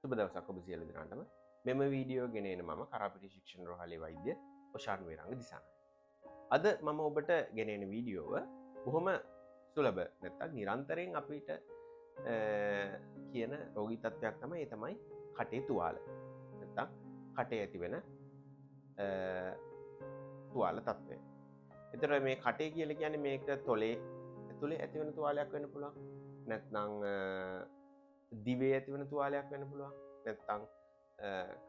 සුබ දවසක් ඔබ සියලු දෙනාටම. මෙම වීඩියෝ ගෙන එන මම කරාපිටි ශික්ෂණ රෝහලේ වෛද්‍ය ඔෂාන් වීරංග දිසානායක. අද මම ඔබට ගෙන එන වීඩියෝව බොහොම සුලභ නැත්තම් නිරන්තරයෙන් අපිට කියන රෝගී තත්ත්වයක් තමයි, ඒ තමයි කටේ තුවාල. නැත්තම් කටේ ඇති වෙන තුවාල තත්ත්වය. එතකොට මේ කටේ කියලා කියන්නේ මේක තොලේ ඇතුලේ ඇති වෙන තුවාලයක් වෙන්න පුළුවන්. නැත්නම් දිවේ ඇති වෙන තුවාලයක් වෙන්න පුළුවන්. නැත්නම්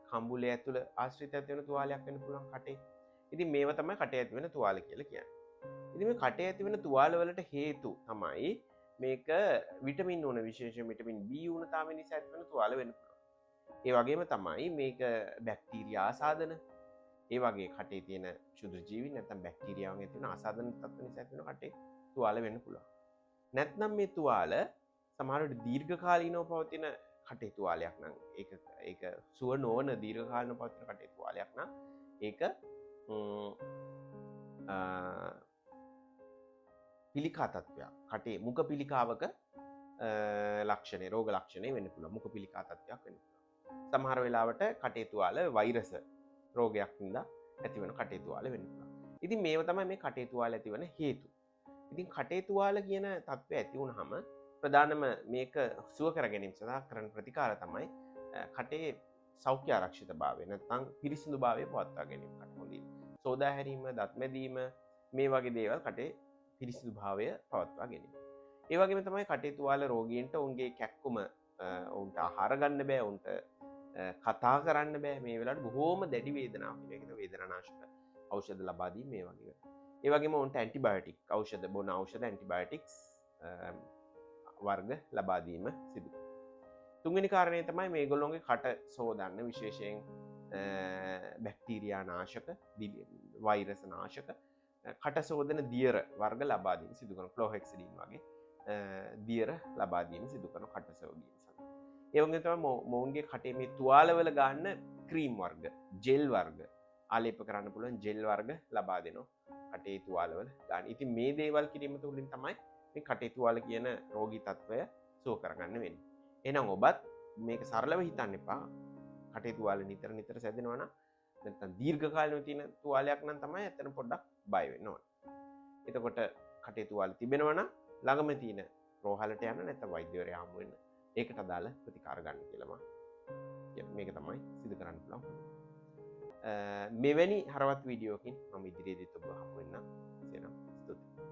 කම්බුලේ ඇතුළ ආශ්‍රිත ඇති වෙන තුවාලයක් වෙන්න පුළුවන් කටේ. ඉතින් මේවා තමයි කටේ ඇති වෙන තුවාල කියලා කියන්නේ. ඉතින් මේ කටේ ඇති වෙන තුවාල වලට හේතු තමයි මේක විටමින් උණ, විශේෂයෙන් විටමින් B ඌනතාවය නිසා ඇති වෙන තුවාල වෙන්න පුළුවන්. ඒ වගේම තමයි මේක බැක්ටීරියා ආසාදන, ඒ වගේ කටේ තියෙන ක්ෂුද්‍ර ජීවීන් නැත්නම් බැක්ටීරියාවන් ඇති වෙන ආසාදන තත්ත්ව නිසා ඇති වෙන කටේ තුවාල වෙන්න පුළුවන්. නැත්නම් මේ තුවාල සමහර විට දීර්ඝකාලීනව පවතින කටේ තුවාලයක් නම්, ඒක සුව නොවන දීර්ඝකාලීනව පවතින කටේ තුවාලයක් නම් ඒක පිළිකා තත්ත්වයක්, කටේ මුඛ පිළිකාවක ලක්ෂණය, රෝග ලක්ෂණය වෙන්න පුළුවන්. මුඛ පිළිකා තත්ත්වයක් වෙන්න පුළුවන්. සමහර වෙලාවට කටේ තුවාල වෛරස රෝගයක් හින්දා ඇතිවන කටේ තුවාල වෙන්න පුළුවන්. ඉතින් මේව තමයි මේ කටේ තුවාල ඇතිවන හේතු. ඉතින් කටේ තුවාල කියන තත්ත්වය ඇති වුනහම ප්‍රධානම මේක සුව කර ගැනීම සඳහා කරන ප්‍රතිකාර තමයි කටේ සෞඛ්‍ය ආරක්ෂිතභාවය නැත්නම් පිරිසිදුභාවය පවත්වා ගැනීම. කට හොඳින් සෝදා හැරීම, දත් මැදීම, මේ වගේ දේවල් කටේ පිරිසිදුභාවය පවත්වා ගැනීම. ඒ වගේම තමයි කටේ තුවාල රෝගීන්ට ඔවුන්ගේ කැක්කුම, ඔවුන්ට ආහාර ගන්න බෑ, ඔවුන්ට කතා කරන්න බෑ. මේ වෙලාවට බොහෝම දැඩි වේදනාවක් එනවා. ඒක වේදනානාශක ඖෂධ ලබා දීම මේ වගේ. ඒ වගේම ඔවුන්ට ඇන්ටිබයොටික් ඖෂධ, බොන ඖෂධ ඇන්ටිබයොටික්ස් වර්ග ලබා දීම සිදු කරනවා. තුන්වෙනි කාරණය තමයි මේගොල්ලොන්ගේ කට සෝදන්න විශේෂයෙන් බැක්ටීරියා නාශක, වෛරස නාශක කට සෝදන දියර වර්ග ලබා දීම සිදු කරනවා. ක්ලෝහෙක්සිඩින් වගේ දියර ලබා දීම සිදු කරනවා කට සෝදීම සඳහා. ඒ වගේම තමයි මොවුන්ගේ කටේ මේ තුවාලවල ගන්න ක්‍රීම් වර්ග, ජෙල් වර්ග ආලේප කරන්න පුළුවන් ජෙල් වර්ග ලබා දෙනවා කටේ තුවාලවල ගන්න. ඉතින් මේ දේවල් කිරීම තුළින් තමයි මේ කටේ තුවාල කියන රෝගී තත්ත්වය සුව කරගන්න වෙන්නේ. එහෙනම් ඔබත් මේක සරලව හිතන්න එපා. කටේ තුවාල නිතර නිතර සැදෙනවා නම් නැත්නම් දීර්ඝකාලීනව තියෙන තුවාලයක් නම් තමයි ඇත්තටම පොඩ්ඩක් බය වෙන්න ඕනේ. එතකොට කටේ තුවාල තිබෙනවා නම් ළඟම තියෙන රෝහලට යන්න නැත්නම් වෛද්‍යවරයා හමු වෙන්න. ඒකට අදාළ ප්‍රතිකාර ගන්න කියලා මම කියනවා. මේක තමයි සිදු කරන්න පුළුවන්. මෙවැනි හරවත් වීඩියෝකින් මම ඉදිරියේදීත් ඔබ හමු වෙන්නම්. එසේනම් ස්තුතියි.